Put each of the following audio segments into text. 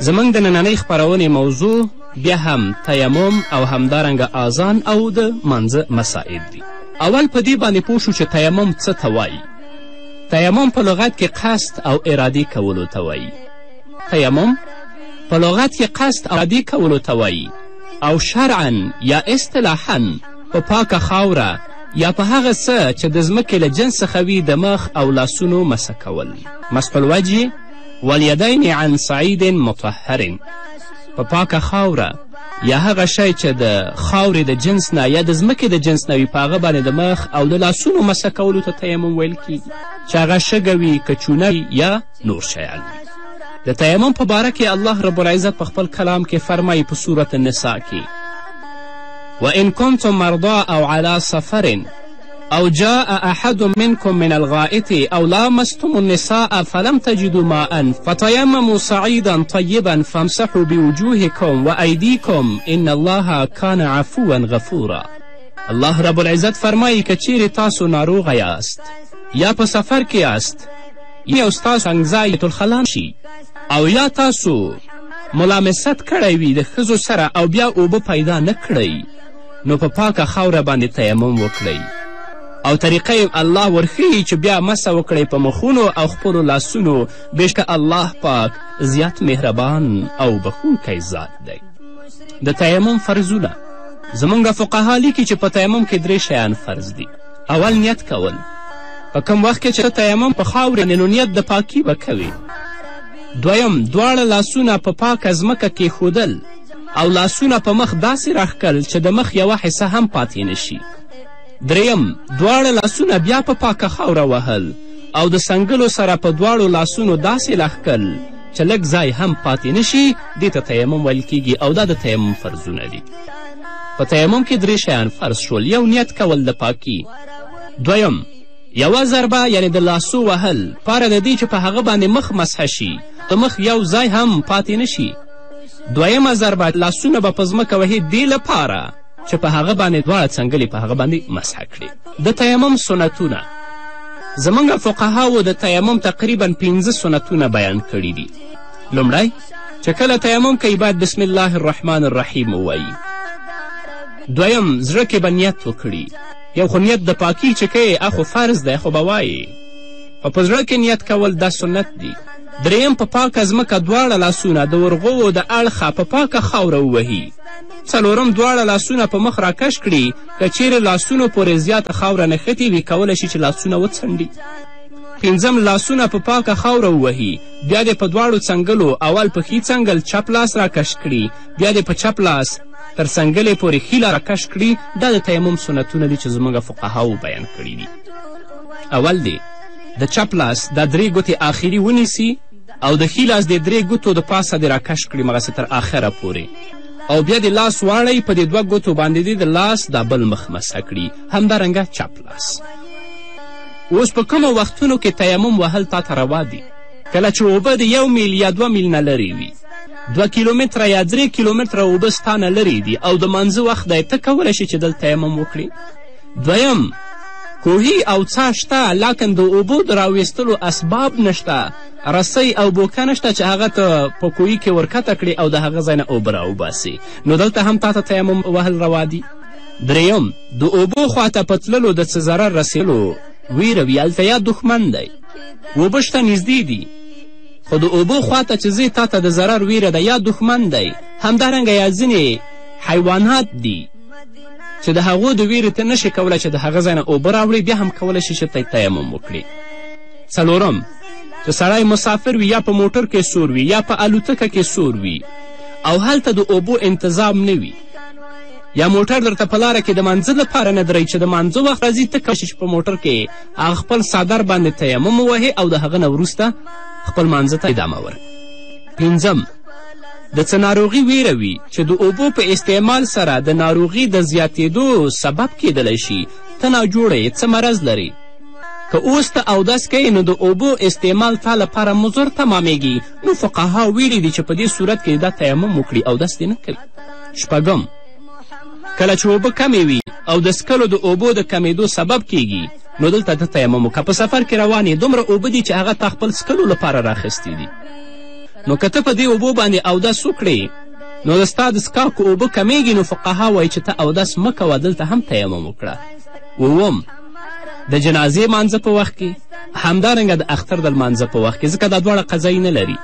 زموږ د نننۍ خپرونې موضوع بیا هم تیمم او همدارنګه آذان او د مانځه مسائل دي. اول په دې باندې پوه شو چې تیمم څه ته وایي. تیمم په لغت کې قصد او ارادې کولو ته وایي. تیمم په لغت کې قصد او ارادې کولو ته وایي او شرعا یا اصطلاحا په پاکه خاوره یا په هغه څه چې د ځمکې له جنس څخه وي د مخ او لاسونو مسح کول. مسح الوجه والیدین عن صعید مطهر، په پاکه خاوره یا هغه شی چې د خاورې د جنس نه یا د ځمکې د جنس نه وي په هغه باندې د مخ او د لاسونو مسح کولو ته تیمم ویل کیږي، چې هغه شګه وي که چونه وي یا نور شیان وي. د تیمم په باره کې الله رب العزت په خپل کلام کې فرمایي په سورة النساء کې: وان کنتم مرضا او علی سفر او جاء احد منكم من الغائط او لامستم النساء فلم تجدوا ماء فتيمموا صعيدا طيبا فامسحوا بوجوهكم وأيديكم ان الله كان عفوا غفورا. الله رب العزت فرمایي که چیرې تاسو ناروغه یاست یا په سفر کې یاست یا ستاسو څنګځای بیت الخلا شي او یا تاسو ملامست کړی وي د ښځو سره او بیا اوبه پیدا نه کړئ، نو په پاکه خاوره باندې تیمم وکړئ. او طریقه یې الله ورښیي چې بیا مسه وکړئ په مخونو او خپلو لاسونو، بېشکه الله پاک زیات مهربان او بخښونکی ذات دی. د تیمم فرضونه زموږ فقها لیکي چې په تیمم کې درې شیان فرض دي. اول نیت کول، په کوم وخت کې چې تیمم په خاورې نو نیت د پاکي به کوې. دویم، دواړه لاسونه په پاکه ځمکه کیښودل او لاسونه په مخ داسې راښکل چې د مخ یوه حصه هم پاتې نشي. دریم، دواړه لاسونه بیا په پاکه خاوره وهل او د څنګلو سره په دواړو لاسونو داسې راښکل چې لږ ځای هم پاتې نشي، دې ته تیمم ویل کیږي او دا د تیمم فرضونه دي. په تیمم کې درې شیان فرض شول: یو نیت کول د پاکي، دویم یوه ضربه یعنې د لاسو وهل پاره د دې چې په هغه باندې مخ مسح شي، د مخ یو ځای هم پاتې نشي. دویمه ضربه لاسونه به په ځمکه وهې دې لپاره چې په هغه باندې دواړه څنګلې په هغه باندې مسح کړي. د تیمم سنتونه زموږ فقهاوو د تیمم تقریبا 5 سنتونه بیان کړي دي. لومړی، چې کله تیمم کوي باید بسم الله الرحمن الرحیم ووایي. دویم، زړه کې به نیت وکړي. یو خو نیت د پاکي چې کوې اخو فرض دی خو به وایې، خو په زړه کې نیت کول دا سنت دي. دریم، په پاکه ځمکه دواړه لاسونه د ورغوو د اړخه په پاکه خاوره ووهي. څلورم، دواړه لاسونه په مخ راکش کړي، که چیرې لاسونو پورې زیاته خاوره نښتې وي کولی شي چې لاسونه وڅنډي. پنځم، لاسونه په پاکه خاوره ووهي، بیا دې په دواړو څنګلو اول په ښي څنګل چپ لاس راکش کړي، بیا دې په چپ لاس تر څنګلې پورې ښي لاس راکش کړي. دا د تیمم سنتونه دي چې زموږ فقهاو بیان کړي دي. اول دې د چپ لاس دا درې ګوتې آخري ونیسي او د ښي لاس دې درې ګوتو د پاسه دې راکش کړي مغسې تر آخره پورې، او بیا دې لاس واړوي په دې دوه ګوتو باندې دې د لاس دا بل مخ مسح کړي، همدارنګه چپ لاس. اوس په کومو وختونو کې تیمم وهل تا ته روا دي؟ کله چې اوبه د 1 میل یا 2 میل نه لرې وي، 2 کیلومتره یا 3 کیلومتره اوبه ستا نه لرې دي او د مانځه وخت دی، ته کولی شې چې دلته تیمم وکړې. دویم، کوهي او څاه شته لاکن د اوبو د راویستلو اسباب نشته، رسۍ او بوکه نشته چې هغه ته په کوهي کې ورکته کړې او د هغه ځای نه اوبه راوباسې، نو دلته هم تا ته تیمم وهل روا دي. دریم، د اوبو خواته په تللو د څه ضرر رسېدلو ویره وي، هلته یا دښمن دی، اوبه شته نږدې دي، خو د اوبو خواته چې ځې تا ته د ضرر ویره ده، یا دښمن دی، همدارنګه یا ځینې حیوانات دي چې د هغو د ویرې ته نشې کولی چې د هغه ځای نه اوبه راوړې، بیا هم کولی شي چې تیمم وکړي. څلورم، چې سړی مسافر وي یا په موټر کې سور وي یا په الوتکه کې سور وي او هلته د اوبو انتظام نه وي، یا موټر درته په لاره کې د مانځه لپاره نه دروي، چې د مانځه وخت راځي ته کولی شې چې په موټر کې هغه خپل څادر باندې تیمم ووهې او د هغه نه وروسته خپل مانځه ته ادامه ورکړې. پنځم، د څه ناروغي ویره وي چې د اوبو په استعمال سره د ناروغي د زیاتېدو سبب کیدلی شي، ته ناجوړه یې، څه مرض لرې، که اوس ته اودس کوې نو د اوبو استعمال تا لپاره مضر تمامېږي، نو فقها ویلي دي چې په دې صورت کې دا تیمم وکړي اودس دې نه کوي. شپږم، کله چې اوبه کمې وي او د څکلو د اوبو د کمېدو سبب کیږي نو دلته ته تیمم وکړه. په سفر کې روان یې، دومره اوبه دي چې هغه تا خپل څکلو لپاره راخیستي دي، نو که ته په دې اوبو باندې اودس وکړې نو د ستا د څکاکو اوبه کمیږي، نو فقها وایي چې ته اودس مه کوه، دلته هم تیمم وکړه. اووم د جنازې مانځه په وخت کې، همدارنګه د اختر د لمانځه په وخت کې، ځکه دا دواړه قضایي نه لري.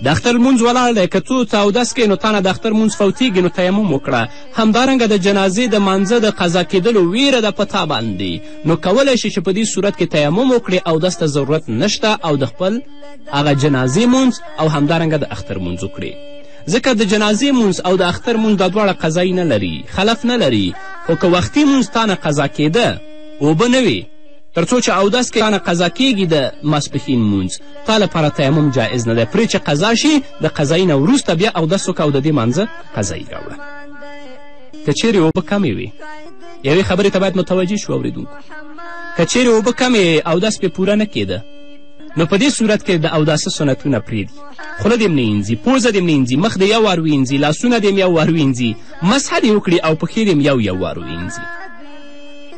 د اختر لمونځ ولاړ دی، که څو ته اودس کوې نو تا نه د اختر لمونځ فوتیږي، نو تیمم وکړه. همدارنګه د جنازې د مانځه د قضا کېدلو ویره ده په تا باندې، نو کولی شي چې په دې صورت کې تیمم وکړې، اودس ته ضرورت نشته او د خپل هغه جنازې مونځ او همدارنګه د اختر مونځ وکړې. ځکه د جنازې مونځ او د اختر مونځ دا دواړه قضایي نه لري، خلف نه لري. خو که وختي مونځ تا نه قضا کېده، اوبه نه وې، تر څو چې اودس کې تا نه قضا کیږي د ماسپښین مونځ، تا لپاره تیمم جایز نه دی. پرې چې قضا شي، د قضایي نه وروسته بیا اودس وکړه او د دې مانځه قضایي راوړه. که چیرې اوبه کمې وي، یوې خبرې ته باید متوجه شو اورېدونکو، که چیرې اوبه کمې اودس پې پوره نه کېده، نو په دې صورت کې د اوداسه سنتونه پرېږدي. خوله دې هم نه اینځي، پوزه دې هم نه اینځي، مخ دې یو وار وینځي، لاسونه دې هم یو وار وینځي، مسحه دې وکړي او پښې دې هم یو یو وار وینځي.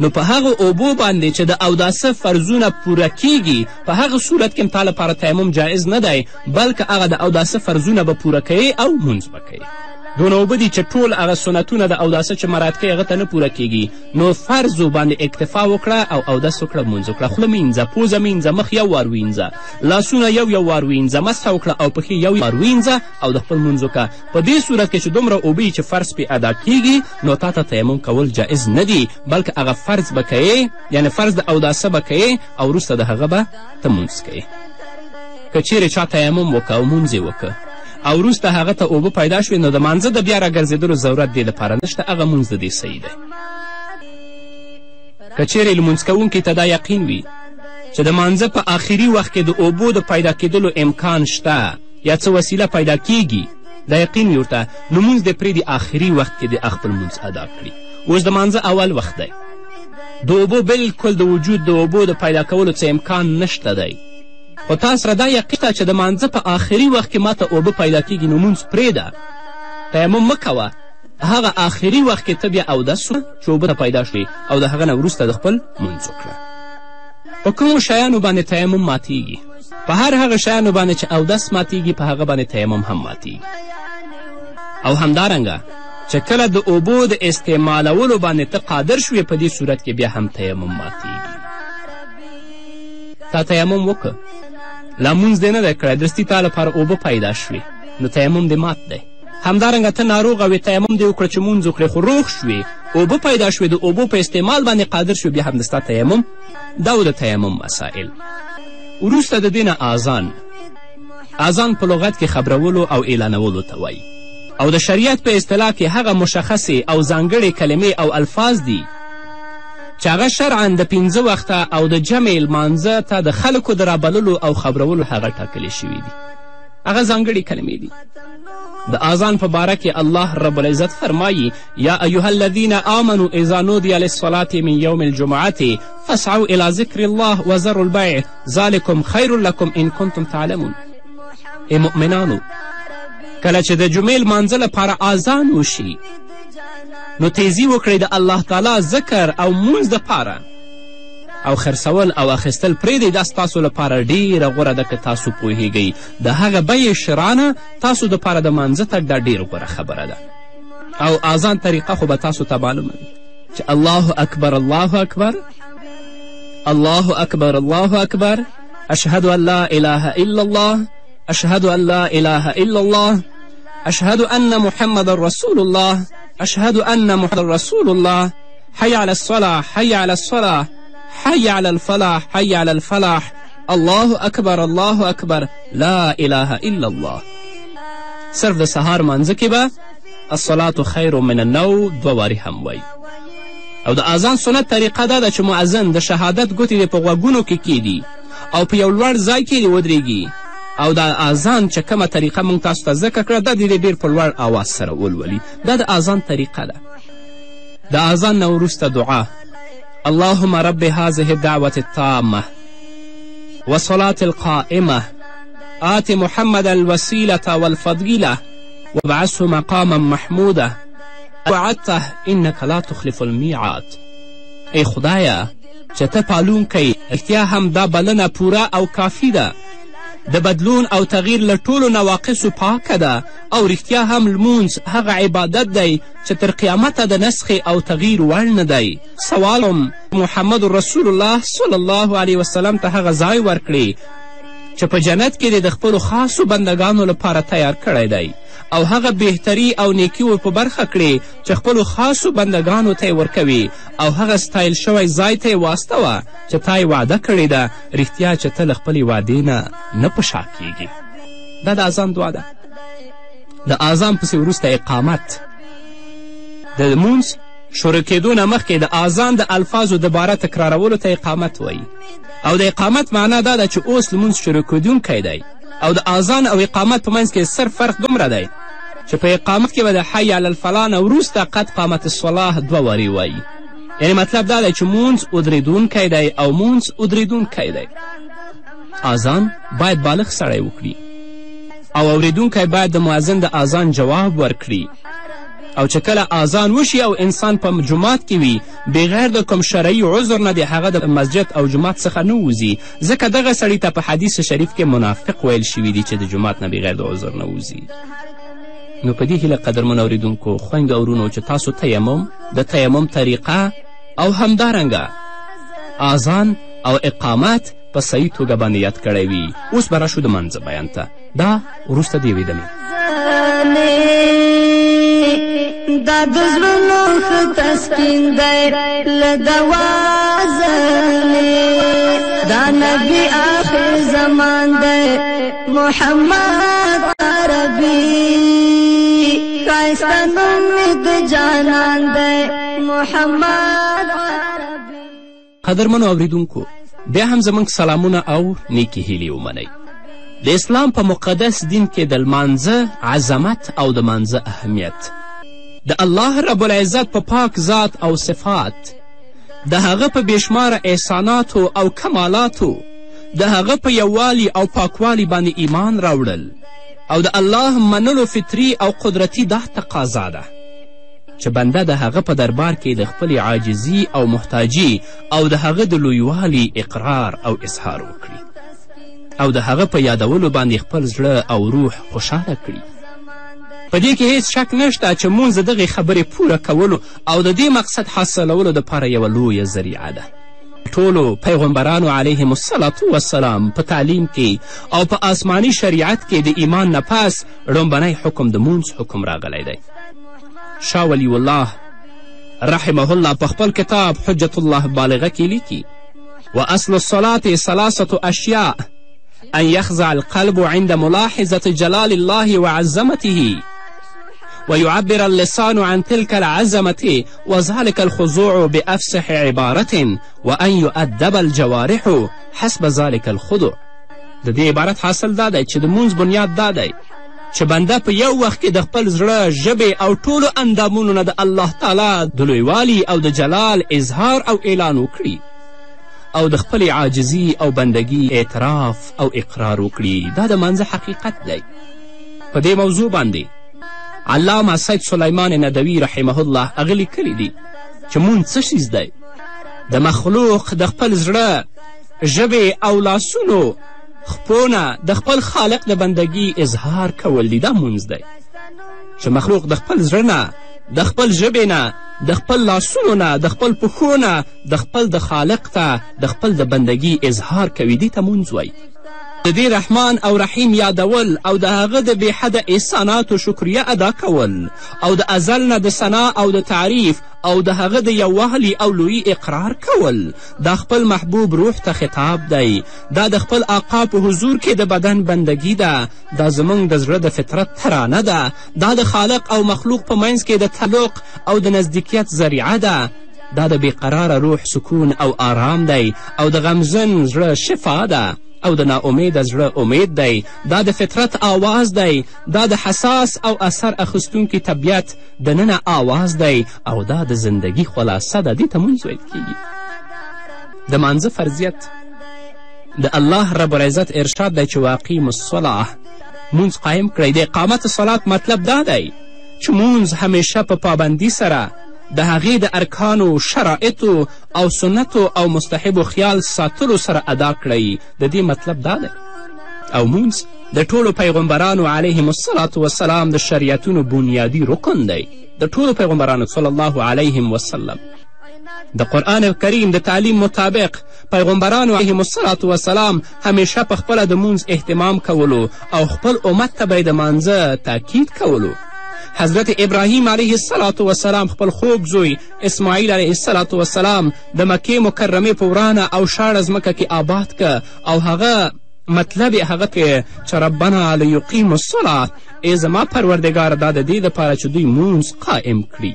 نو په هغو اوبو باندې چې د اوداسه فرضونه پوره کیږي، په هغه صورت کې هم تا لپاره تیمم جایز نه دی، بلکه هغه د اوداسه فرضونه به پوره کوې او مونځ به کوې. دونه اوبه دي چې ټول هغه سنتونه د اوداسه چې مراعت کوي هغه ته نه پوره کیږي، نو فرضو باندې اکتفا وکړه او اودس وکړه، مونځ وکړه. خوله مینځه، پوزه مینځه، مخ یو وار وینځه، لاسونه یو یو وار وینځه، مسح وکړه او پښې یو وار وینځه او د خپل مونځ وکړه. په دې صورت کې چې دومره اوبه چې فرض پې ادا کیږي، نو تا ته تیمم کول جایز نه دي، بلکې هغه فرض به کوې، یعنې فرض د اوداسه به کوې او وروسته د هغه به ته مونځ کوې. که چیرې چا تیمم وکړه او مونځ یې وکړه او وروسته هغه ته اوبه پیدا شوې، نو د مانځه د بیا راګرځېدلو ضرورت دې لپاره نشته، هغه مونځ د دې صحیح دی. که چیرې لمونځ کوونکي ته دا یقین وي چې د مانځه په آخري وخت کې د اوبو د پیدا کېدلو امکان شته یا څه وسیله پیدا کیږي، دا یقین وي ورته، نو مونځ دې پرېږدي، آخري وخت کې دې خپل مونځ ادا کړي. اوس د مانځه اول وخت دی، د اوبو بلکل د وجود د اوبو د پیدا کولو څه امکان نشته دی، خو تا سره دا یقین ته چې د مانځه په آخري وخت کې ما ته اوبه پیدا کیږي، نو مونځ پرېږده، تیمم مه کوه، هغه آخري وخت کې ته بیا اودس وکړه چې اوبه ته پیدا شوې او د هغه نه وروسته د خپل مونځ وکړه. په کومو شیانو باندې تیمم ماتیږي؟ په هر هغه شیانو باندې چې اودس ماتیږي په هغه باندې تیمم هم ماتیږي. او همدارنګه چې کله د اوبو د استعمالولو باندې ته قادر شوې، په دې صورت کې بیا هم تیمم ماتیږي. تا تیمم وکړه، لا مونځ دې نه دی کړی، درستي تا لپاره اوبه پیدا شوې، نو تیمم دې مات دی. همدارنګه ته ناروغه وې، تیمم دې وکړه چې مونځ وکړې، خو روغ شوې، اوبه پیدا شوې، د اوبو په استعمال باندې قادر شوې، بیا هم د ستا تیمم. دا و د تیمم مسائل. وروسته د دې نه آذان. آذان په لغت کې خبرولو او اعلانولو ته وایي، او د شریعت په اصطلاح کې هغه مشخصې او ځانګړې کلمې او الفاظ دي چې هغه شرعا د پنځه وخته او د جمع لمانځه ته د خلکو د رابللو او خبرولو هغه ټاکلې شوي دي، هغه ځانګړې کلمې دي. د آذان په باره کې الله رب العزت فرمایي: یا ایها الذین آمنوا اذا نودی للصلاة من یوم الجمعة فاسعوا الى ذکر الله وذروا البیع ذلکم خیر لکم ان کنتم تعلمون. ای مؤمنانو، کله چې د جمعې لمانځه لپاره آذان وشي، نو تیزي وکړئ د الله تعالی ذکر او مونځ دپاره، او خرڅول او اخیستل پرېږدئ، دا ستاسو لپاره ډېره غوره ده که تاسو پوهیږئ. د هغه بیې شرانه تاسو دپاره د مانځه تګ دا ډېر غوره خبره ده. او آذان طریقه خو به تاسو ته معلومه وي چې الله اکبر الله اکبر الله اکبر الله اکبر، اشهد ان لا اله الا الله، اشهد ان لا اله الا الله، اشهد ان محمد رسول الله، اشهد ان محمد رسول الله، حي على الصلاة حي على الصلاة حي على الفلاح حي على الفلاح، الله اکبر الله اکبر، لا اله الا الله. صرف د سهار مانځه کې به الصلاة خیر من النوم دوه وارې هم وایي. او د اذان سنت طریقه دا ده چې مؤذن د شهادت ګوتې دې په غوږونو کې کیږدي او په یو لوړ ځای کې دې ودرېږي، او د اذان چې کومه طریقه موږ تاسو ته ذکر کړه دا دې ډېر په لوړ آواز سره ولولي. دا د اذان طریقه ده. د اذان نه وروسته دعا: اللهم رب هذه الدعوة التامة والصلاة القائمة آت محمد الوسيلة والفضيلة وابعثه مقاما محمودا وعدته انک لا تخلف الميعاد. ای خدایه چې ته پالونکی، رښتیا هم دا بلنه پوره او کافي ده. د بدلون او تغییر له ټولو نواقصو پاکه ده. او رښتیا هم لمونځ هغه عبادت دی چې تر قیامته د نسخې او تغییر وړ نه دی. سوال محمد رسول الله صلی الله علیه وسلم ته هغه ځای ورکړي چې په جنت کې دې د خپلو خاصو بندګانو لپاره تیار کړی دی، او هغه بهتري او نیکي ور په برخه کړې چې خپلو خاصو بندګانو ته یې ورکوي، او هغه ستایل شوی ځای ته یې واستوه چې تا یې وعده کړې ده. رښتیا چې ته له خپلې وعدې نه نه په شا کیږي. دا د اذان دعا ده. د اذان پسې وروسته اقامت. د لمونځ شروع کېدو نه مخکې د اذان د الفاظو دوباره تکرارولو ته اقامت وایي. او د اقامت معنا دا ده چې اوس لمونځ شروع کېدونکی دی. او د اذان او اقامت په منځ کې صرف فرق دومره دی چې په اقامت کې به د حی علی الفلاح نه وروسته قد قامت الصلاح دوه وارې وایي. یعنې مطلب دا دی چې مونځ ودرېدونکی دی او مونځ ودرېدونکی دی. اذان باید بالغ سړی وکړي او اوریدونکی باید د مؤذن د اذان جواب ورکړي. او چې کله اذان وشي او انسان په جومات کې وي، بغیر د کوم شرعي عذر نه د هغه د مسجد او جومات څخه نه وځي، ځکه دغه سړي ته په حدیث شریف کې منافق ویل شوي دي چې د جومات نه بغیر د عذر نه وځي. نو په دې هیله قدرمن اوریدونکو، خویندو او وروڼو، چې تاسو تیمم، د تیمم طریقه او همدارنګه اذان او اقامت په صحیح توګه باندې یاد کړی وي. اوس به راشو د مانځه بیان ته. دا وروسته د یوې دمې. دا د زړونو ښه تسکین دی له دوا ځلې، دا نبي آخر زمان دی محمد عربي، ښایسته نوم مې د جانان دی محمد عربي. قدرمنو اوریدونکو، بیا هم زموږ سلامونه او نیکې هیلې ومنئ. د اسلام په مقدس دین کې د لمانځه عظمت او د مانځه اهمیت، د الله رب العزت په پاک ذات او صفات، د هغه په بېشماره احساناتو او کمالاتو، د هغه په یووالي او پاکوالي باندې ایمان راوړل او د الله منلو فطري او قدرتي دا تقاضا ده چې بنده د هغه په دربار کې د خپلې عاجزي او محتاجي او د هغه د لویوالي اقرار او اظهار وکړي او د هغه په یادولو باندې خپل زړه او روح خوشحاله کړي. په دې کې هیڅ شک نشته چې مونځ د دغې خبرې پوره کولو او د دې مقصد حاصلولو دپاره یوه لویه ذریعه ده. ټولو پیغمبرانو علیهم الصلاة والسلام په تعلیم کې او په آسماني شریعت کې د ایمان نه پس ړومبنی حکم د مونځ حکم راغلی دی. شاه ولی الله رحمه الله په خپل کتاب حجت الله بالغه کې لیکي: وأصل الصلاة ثلاثة أشياء: أن يخضع القلب عند ملاحظة جلال الله وعظمته، ويعبر اللسان عن تلك العظمة وذلك الخضوع بأفصح عبارة، وأن يؤدب الجوارح حسب ذلك الخضوع. د دې عبارت حاصل دا دی چې د مونځ بنیاد دا دی چې بنده په یو وخت کې د خپل زړه، ژبې او ټولو اندامونو نه د الله تعالی د لویوالي او د جلال اظهار او اعلان وکړي او د خپلې عاجزي او بندګي اعتراف او اقرار وکړي. دا د مانځه حقیقت دی. په دې موضوع باندې علامه سید سلیمان ندوي رحمه الله هغه لیکلي دي چې مونځ څه څیز دی؟ د مخلوق د خپل زړه، ژبې او لاسونو خپو نه د خپل خالق د بندګي اظهار کول دي. دا مونځ دی چې مخلوق د خپل زړه نه، د خپل ژبې نه، د خپل لاسونو نه، د خپل پښو نه د خپل د خالق ته د خپل د بندګي اظهار کوي. دې ته مونځ وایي. د دې رحمان او رحیم یادول او د هغه د بېحده احساناتو شکریه ادا کول او د ازل نه د ثنا او د تعریف او د هغه د یووالي او لویي اقرار کول، دا خپل محبوب روح ته خطاب دی. دا د خپل آقا په حضور کې د بدن بندګي ده. دا زموږ د زړه د فطرت ترانه ده. دا د خالق او مخلوق په منځ کې د تعلق او د نزدیکیت ذریعه ده. دا د بېقراره روح سکون او آرام دی او د غمزن زړه شفا ده او د ناامیده زړه امید دی. دا د فطرت آواز دی. دا د حساس او اثر اخیستونکي طبیعت دننه آواز دی او دا د زندګي خلاصه ده. دې ته مونځ ویل کیږي. د مانځه فرضیت د الله رب العزت ارشاد دی چې واقیم الصلاة، مونځ قایم کړئ. د اقامت صلات مطلب دا دی چې مونځ همیشه په پابندي سره د هغې د ارکانو، شرایطو او سنتو او مستحبو خیال ساتلو سره ادا کړئ. د دې مطلب دا دی او مونځ د ټولو پیغمبرانو علیهم الصلاة وسلام د شریعتونو بنیادي رکن دی، د ټولو پیغمبرانو صلی الله علیهم وسلم. د قرآن کریم د تعلیم مطابق پیغمبرانو علیهم الصلاة وسلام همیشه په خپله د مونځ اهتمام کولو او خپل امت ته به یې د مانځه تاکید کولو. حضرت ابراهیم علیه الصلاة وسلام خپل خوږ زوی اسماعیل علیه الصلاة وسلام د مکې مکرمې په ورانه او شاړه ځمکه کې آباد که او هغه مطلب یې هغه کې چې ربنا لیقیمو الصلاة، ای زما پروردګاره دا د دې دپاره چې دوی مونځ قائم کړي.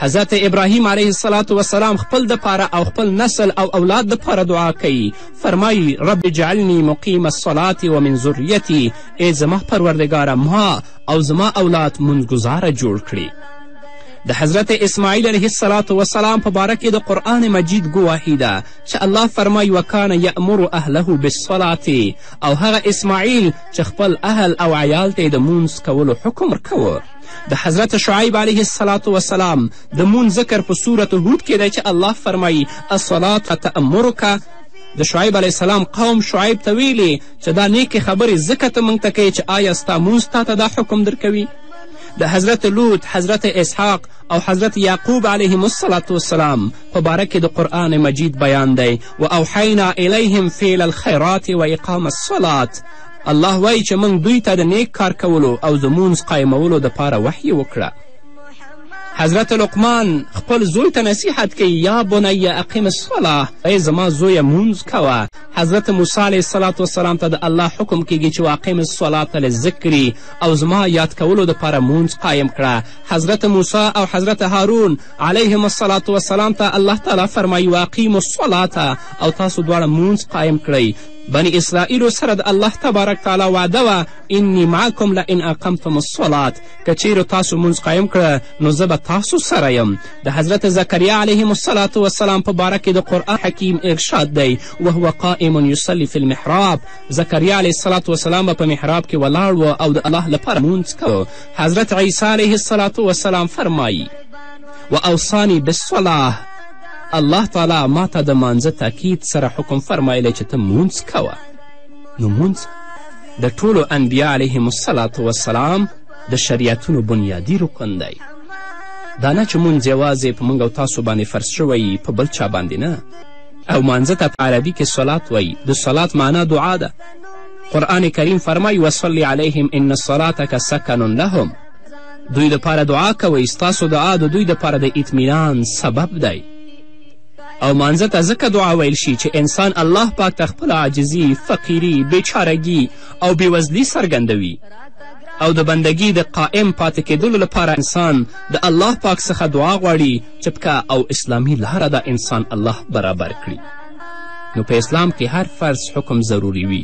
حضرت ابراهیم علیه الصلاة وسلام خپل دپاره او خپل نسل او اولاد دپاره دعا کوي، فرمایي رب اجعلني مقیم الصلاة ومن ذریتي، ای زما پروردګاره ما او زما اولاد مونځګزاره جوړ کړي. د حضرت اسماعیل علیه الصلاة وسلام په باره کې د قرآن مجید ګواهي ده چې الله فرمایي وکان یأمر اهله بالصلاة، او هغه اسماعیل چې خپل اهل او عیال ته یې د مونځ کولو حکم ورکوه. د حضرت شعیب علیه الصلاة وسلام د مونځ ذکر په سورة هود کې دی چې الله فرمایي الصلاة تأمرک. د شعیب علیه السلام قوم شعیب ته ویلې چې دا نیکې خبرې ځکه ته موږ ته کوې چې آیا ستا مونځ تا ته دا حکم درکوي؟ د حضرت لوط، حضرت اسحاق او حضرت یعقوب علیهم الصلاة والسلام په باره کې د قرآن مجید بیان دی و اوحینا الیهم فعل الخیرات و اقام الصلاة. الله وایي چې موږ دوی ته د نیک کار کولو او د مونځ قایمولو دپاره وحیې وکړه. حضرت لقمان خپل زوی ته نصیحت کوي یا بنی اقیم الصلاة، ای زما زویه مونځ کوه. حضرت موسی علیه الصلاة والسلام ته د الله حکم کیږي چې واقیم الصلاة لذکري، او زما یاد کولو دپاره مونځ قایم کړه. حضرت موسی او حضرت هارون علیهم الصلاة والسلام ته الله تعالی فرمایي واقیمو الصلاة، او تاسو دواړه مونځ قایم کړئ. بني اسرائیلو سره د الله تبارک تعالی وعده وه انی معکم لئن اقمتم الصلاة، که چیرې تاسو مونځ قایم کړه نو زه به تاسو سره یم. د حضرت زکریا علیهم الصلاة والسلام په باره کې د قرآن حکیم ارشاد دی وهو قائم یصلي فی المحراب. زکریا علیه الصلاة والسلام به په محراب کې ولاړ و او د الله لپاره مونځ کوه. حضرت عیسی علیه الصلاة والسلام فرمایي و اوصانی بالصلاة، الله تعالی ما ته د مانځه تاکید سره حکم فرمایلی چې ته مونځ کوه. نو مونځ د ټولو انبیا علیهم الصلاة والسلام د شریعتونو بنیادي رکن دی. دا نه چې مونځ یوازې په موږ او تاسو باندې فرض شوی، په بل چا باندې نه. او مانځه ته په عربي کې صلات وایي، د صلات معنا دعا ده. قرآن کریم فرمایي وصلی علیهم ان صلاتک سکن لهم، دوی دپاره دعا کوئ، ستاسو دعا د دوی دپاره د اطمینان سبب دی. او مانځه ته ځکه دعا ویل شي چې انسان الله پاک ته خپله عاجزي، فقیري، بیچارګي او بېوزلي څرګندوي، او د بندګي د قائم پاتې کېدلو لپاره انسان د الله پاک څخه دعا غواړي چې پکه او اسلامي لاره دا انسان الله برابر کړي. نو په اسلام کې هر فرض حکم ضروري وي،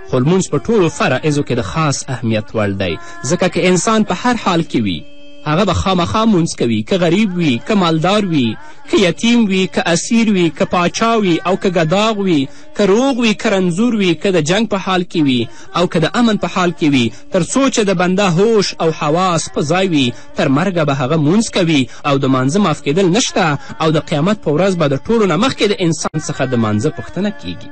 خو لمونځ په ټولو فرائضو کې د خاص اهمیت وړ دی، ځکه که انسان په هر حال کې وي هغه به خامخا مونځ کوي، که غریب وي، که مالدار وي، که یتیم وي، که اسیر وي، که پاچا وي او که ګداغ وي، که روغ وي، که رنځور وي، که د جنګ په حال کې وي او که د امن په حال کې وي، تر څو چې د بنده هوش او حواس په ځای وي تر مرګه به هغه مونځ کوي او د مانځه معاف کېدل نشته، او د قیامت په ورځ به د ټولو نه مخکې د انسان څخه د مانځه پوښتنه کیږي.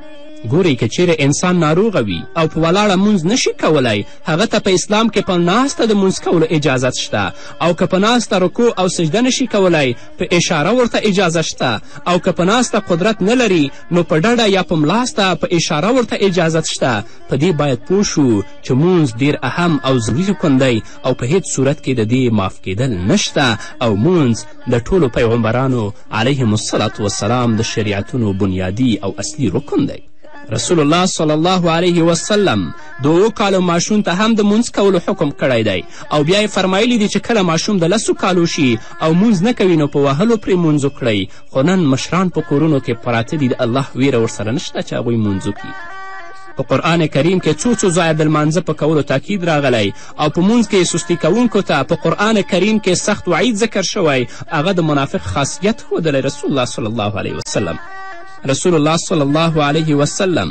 ګورئ که چیرې انسان ناروغه وي او په ولاړه مونځ نشي کولی، هغه ته په اسلام کې په ناسته د مونځ کولو اجازت شته، او که په ناسته رکوع او سجده نشي کولی په اشاره ورته اجازه شته، او که په ناسته قدرت نه لري نو په ډډه یا په ملاسته په اشاره ورته اجازت شته. په دې باید پوه شو چې مونځ ډیر اهم او ضروري رکن دی او په هیڅ صورت کې د دې معاف کېدل نشته، او مونځ د ټولو پیغمبرانو علیهم الصلاة والسلام د شریعتونو بنیادي او اصلي رکن دی. رسول الله صلی الله علیه وسلم د اوو کالو ماشوم ته هم د مونځ کولو حکم کړی دی، او بیا یې فرمایلی دي چې کله ماشوم د لسو کالو شي او مونځ نه کوي نو په وهلو پرې مونځ وکړئ. خو نن مشران په کورونو کې پراته دي، د الله ویره ورسره نشته چې هغوی مونځ وکړي. په قرآن کریم کې څو څو ځایه د لمانځه په کولو تاکید راغلی، او په مونځ کې سستی کوونکو ته په قرآن کریم کې سخت وعید ذکر شوی، هغه د منافق خاصیت ښودلی رسول الله صلی الله علیه وسلم. رسول الله صلی الله علیه وسلم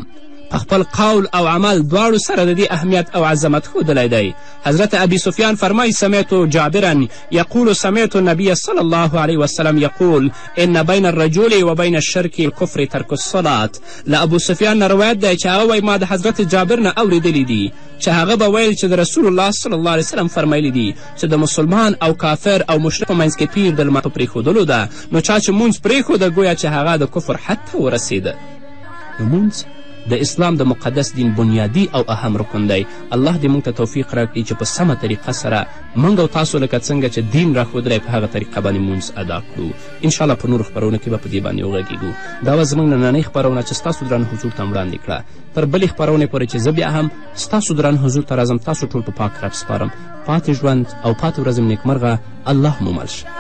په خپل قول او عمل دواړو سره د دې اهمیت او عظمت ښودلی دی. حضرت ابي سفیان فرمایي: سمعت جابرا یقول سمعت النبي صلی الله علیه وسلم یقول ان بین الرجل و بین الشرک الکفر ترک الصلاة. له ابو سفیان نه روایت دی چې هغه وایي ما د حضرت جابر نه اورېدلي دي چې هغه به ویل چې د رسول الله صلی الله علیه وسلم فرمایلي دي چې د مسلمان او کافر او مشرک په منځ کې پیر د لمانځه په پرېښودلو ده، نو چا چې مونځ پرېښوده ګویا چې هغه د کفر حد ته ورسېده. لمونځ د اسلام د مقدس دین بنیادي او اهم رکن دی. الله دې موږ ته توفیق راکړي چې په سمه طریقه سره موږ او تاسو لکه څنګه چې دین راښودلی په هغه طریقه باندې مونځ ادا کړو. انشاءالله په نورو خپرونو کې به په دې باندې وغږېږو. دا وه زموږ نننۍ خپرونه چې ستاسو درانه حضور ته وړاندې کړه. تر بلې خپرونې پورې چې زه بیا هم ستاسو درانه حضور ته راځم، تاسو ټول په پاک رب سپارم. پاتې ژوند او پاتې ورځې مو نیکمرغه. الله مو مل شه.